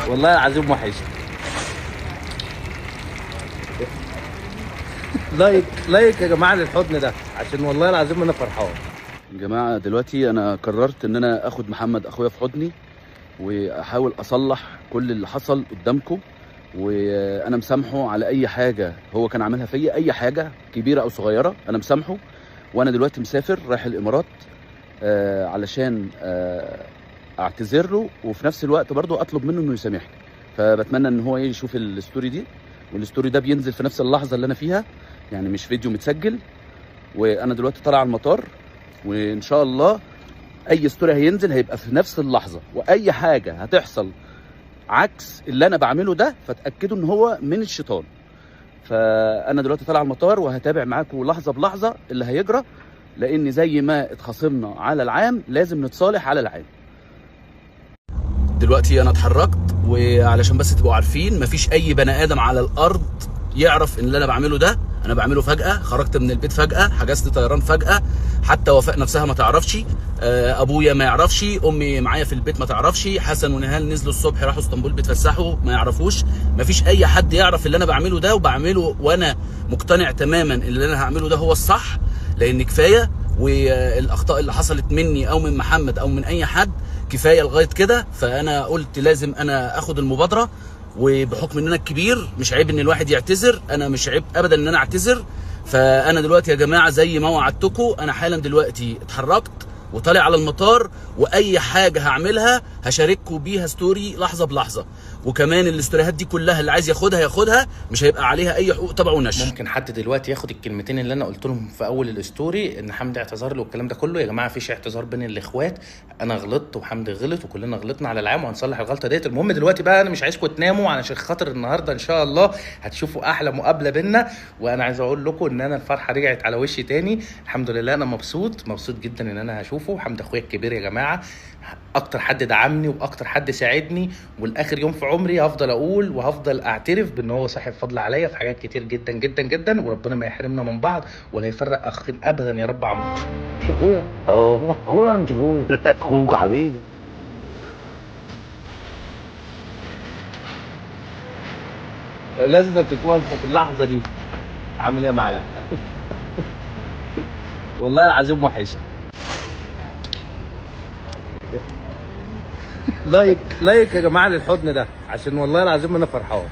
والله العظيم وحش. like like يا جماعة للحضن ده، عشان والله العظيم انا فرحان. يا جماعة دلوقتي انا قررت ان انا اخد محمد اخويا في حضني واحاول اصلح كل اللي حصل قدامكم، وانا مسامحة على اي حاجة هو كان عاملها فيا، اي حاجة كبيرة او صغيرة انا مسامحة. وانا دلوقتي مسافر رايح الامارات علشان اعتذر له، وفي نفس الوقت برضو اطلب منه انه يسامحني. فبتمنى ان هو يشوف ال story دي، وال story ده بينزل في نفس اللحظة اللي انا فيها، يعني مش فيديو متسجل. وانا دلوقتي طالع على المطار، وان شاء الله اي story هينزل هيبقى في نفس اللحظة، واي حاجة هتحصل عكس اللي انا بعمله ده فتاكدوا ان هو من الشيطان. فانا دلوقتي طالع على المطار وهتابع معاكم لحظة بلحظة اللي هيجرى، لان زي ما اتخاصمنا على العام لازم نتصالح على العام. دلوقتي انا اتحركت، وعلشان بس تبقوا عارفين مفيش اي بني ادم على الارض يعرف ان اللي انا بعمله ده انا بعمله فجأة. خرجت من البيت فجأة، حجزت طيران فجأة، حتى وفاء نفسها ما تعرفش، ابويا ما يعرفش، امي معايا في البيت ما تعرفش، حسن ونهال نزلوا الصبح راحوا اسطنبول بيتفسحوا ما يعرفوش. مفيش اي حد يعرف اللي انا بعمله ده، وبعمله وانا مقتنع تماما اللي انا هعمله ده هو الصح، لان كفاية. والاخطاء اللي حصلت مني او من محمد او من اي حد كفاية لغاية كده. فانا قلت لازم انا اخد المبادرة، وبحكم ان انا الكبير مش عيب ان الواحد يعتذر، انا مش عيب ابدا ان انا اعتذر. فانا دلوقتي يا جماعة زي ما وعدتكم انا حالا دلوقتي اتحركت وطالع على المطار، واي حاجة هعملها هشارككم بيها story لحظة بلحظة. وكمان الاستوريهات دي كلها اللي عايز ياخدها ياخدها، مش هيبقى عليها اي حقوق طبع ونشر. ممكن حد دلوقتي ياخد الكلمتين اللي انا قلت لهم في اول ال story ان حمدي اعتذر له والكلام ده كله. يا جماعة مفيش اعتذار بين الاخوات، انا غلطت وحمدي غلط وكلنا غلطنا على العام وهنصلح الغلطة ديت. المهم دلوقتي بقى انا مش عايزكم تناموا علشان خاطر النهارده ان شاء الله هتشوفوا احلى مقابله بينا. وانا عايز اقول لكم ان انا الفرحة رجعت على وشي تاني، الحمد لله. انا مبسوط مبسوط جدا ان انا هشوفه. حمدي اخويا الكبير يا جماعة، اكتر حد دعمني واكتر حد ساعدني، والاخر يوم في عمري هفضل اقول وهفضل اعترف بان هو صاحب فضل عليا في حاجات كتير جدا جدا جدا، وربنا ما يحرمنا من بعض ولا يفرق اخين ابدا يا رب. عمرو اخويا، اخويا مش اخويا، اخوك حبيبي. لازم تكون في اللحظة دي. عامل ايه يا معلم؟ والله العظيم وحش. like like يا جماعة للحضن ده، عشان والله العظيم انا فرحان.